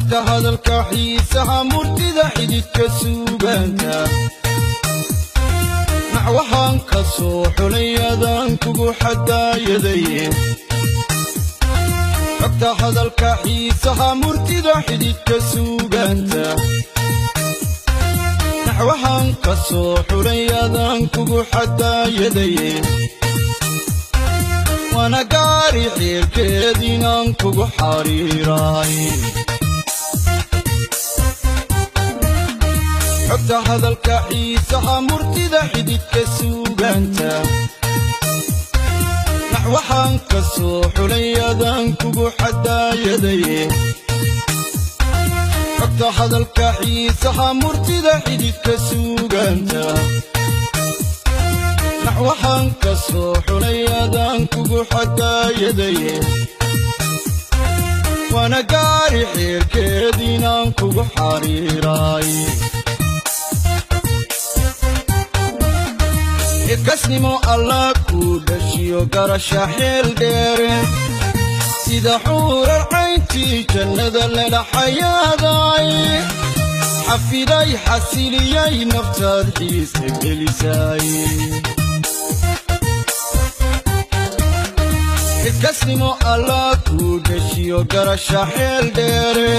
Xogta hadalka xiisaha murtida xididka suugaanta, naxwahaan ka soo xulay adaan kugu xadaayaday. Xogta hadalka xiisaha murtida xididka suugaanta, naxwahaan ka soo xulay adaan kugu xadaayaday. Waana gaari xeerkeed inaan kugu xariiraay. Xogta hadalka xiisaha murtida xididka suugaanta, naxwahaan ka soo xulay adaan kugu xadaayaday. Xogta hadalka xiisaha murtida xididka suugaanta, naxwahaan ka soo xulay adaan kugu xadaayaday. Waana gaari xeerkeed inaan kugu xariiraay. Xilkasnimo Allah kuu dhashiyo garasha xeel dheere, sida xuurar cayntii jannada lala xayaaday. Xafiday xasiliyay naftaad xiisa gelisay. Xilkasnimo Allah kuu dhashiyo garasha xeel dheere,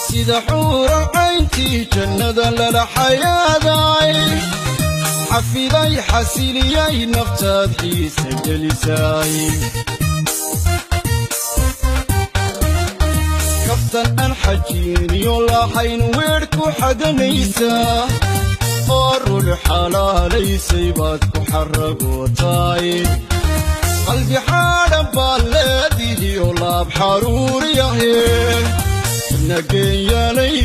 sida xuurar cayntii jannada lala xayaaday. Xafiday xasiliyay naftaad xiisa gelisay. Kaftan aan xajiiniyo lahayn weedh ku xaganaysaa, oo rul xalaalaysay baad ku xaragootaay. Qalbi xaadhan baad leedihiyo laab xaruuriyahe, xubna geenyaalay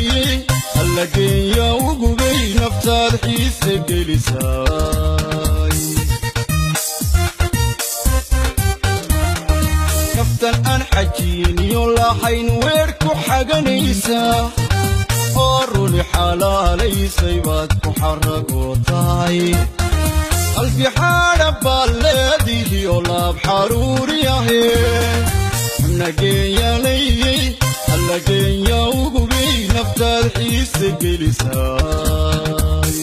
alla geenya ugubay naftaad xiise gelisay. Kaftan aan xajiiniyo lahayn weedh ku xaganaysaa, oo ruli xalaalaysay baad ku xaragootaay. Qalbi xaadhan baad leedihiyo laab xaruuriyahe, xubna geenyaalayey alla geenya ugubay naftaad xiise gelisay.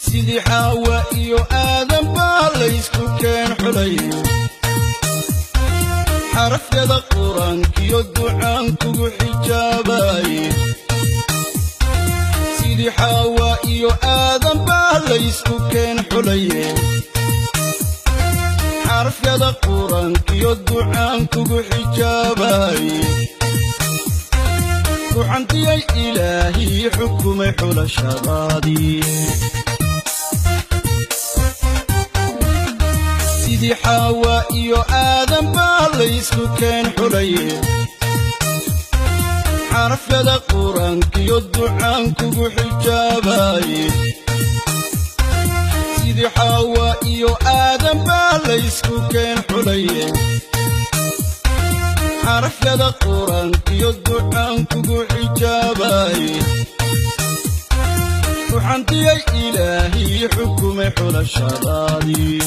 Sidii Xaawa iyo Aadan baa laysku keen xulay, xarafyada qur-aankiyo ducaan kugu xijaabaye. Sidii Xaawa iyo Aadan baa laysku keen xulaye, xarafyada qur-aankiyo ducaan kugu xijaabaye. Kuxantiyay Ilaahii xukumay xulashadaadii. Sidii Xaawa iyo Aadan baa laysku keen xulaye, xarafyada qur-aankiyo ducaan kugu xijaabaye. Sidii Xaawa iyo Aadan baa laysku keen xulaye, xarafyada qur-aankiyo ducaan kugu xijaabaye. Kuxantiyay Ilaahii xukumay xulashadaadii.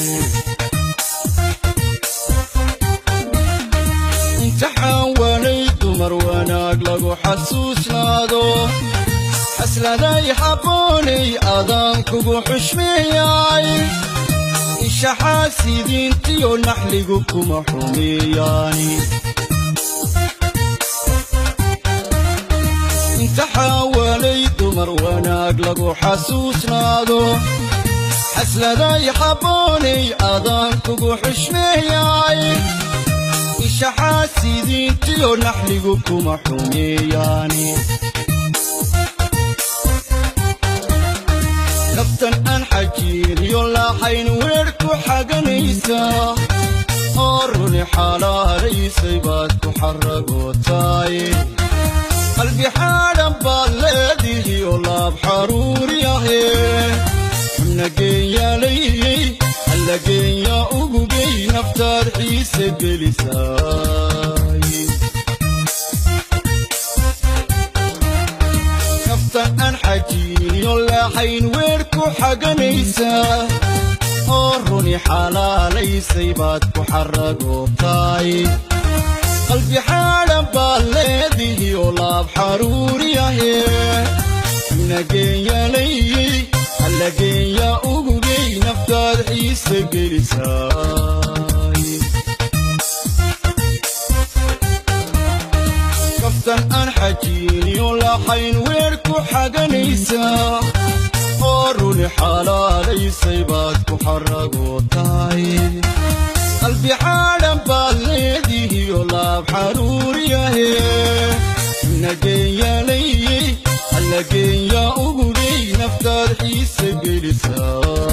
Imtixaan waanay dumar wanaag lagu xasuusnaado, xasladay habboonay adaan kugu xushmeeyay. Isha xaasidiintiyo naxligu kuma xumeeyaani. Imtixaan waanay dumar wanaag lagu xasuusnaado, xasladay habboonay adaan kugu xushmeeyay. Isha xaasidiintiyo naxligu kuma xumeeyaani. Kaftan aan xajiiniyo lahayn weedh ku xaganaysaa, oo runi xalaalaysay baad ku xaragootaay. Qalbi xaadhan baad leedihi. leedihiyo laab xaruuriyahe, xubna geenyaalayey alla geenya ugubay naftaad xiise gelisaay. Kaftan aan xajiiniyo laaxayn weer ku xaganaysaa oo runi xalaalaysay baad ku xaragoobtaay. Qalbi xaadhan baad leedihiyo laab xaruuriyahe, xubna geenyaalayey alla geenya ugubay naftaad xiise gelisaay. Kaftan aan xajiiniyo laaxayn weer ku xaganaysaa oo runi xalaalaysay baad ku xaragootaay. Qalbi xaadhan baad leedihiyo laab xaruuriyahe, xubna geenyaalayey alla geenya ugubay naftaad xiise gelisaay.